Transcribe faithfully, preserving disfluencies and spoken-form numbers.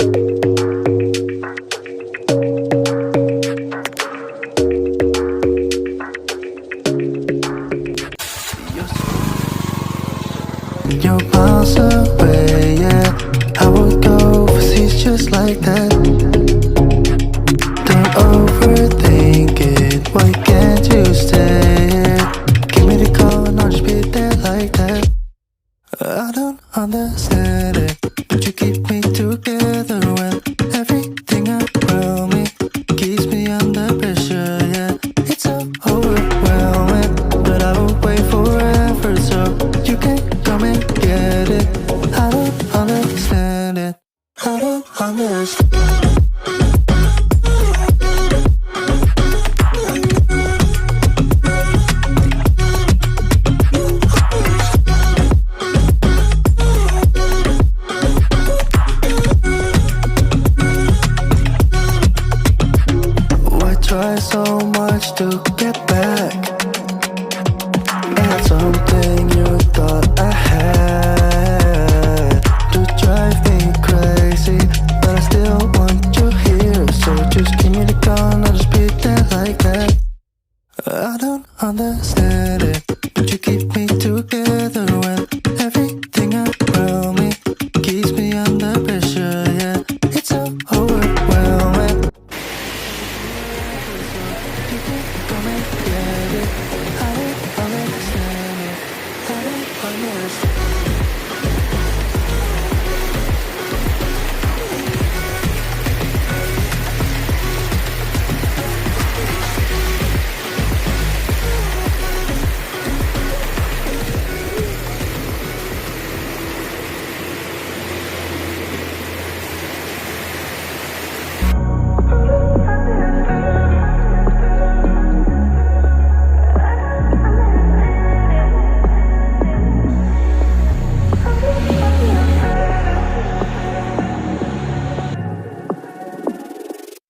You're miles away, yeah. I would go overseas just like that. Don't overthink it. Why can't you stay here? Give me the call and I'll just be there like that. I don't understand it, but you keep me together when everything around me keeps me under pressure. Yeah, it's so overwhelming, but I will wait forever so you can come and get it. I don't understand it. I don't understand.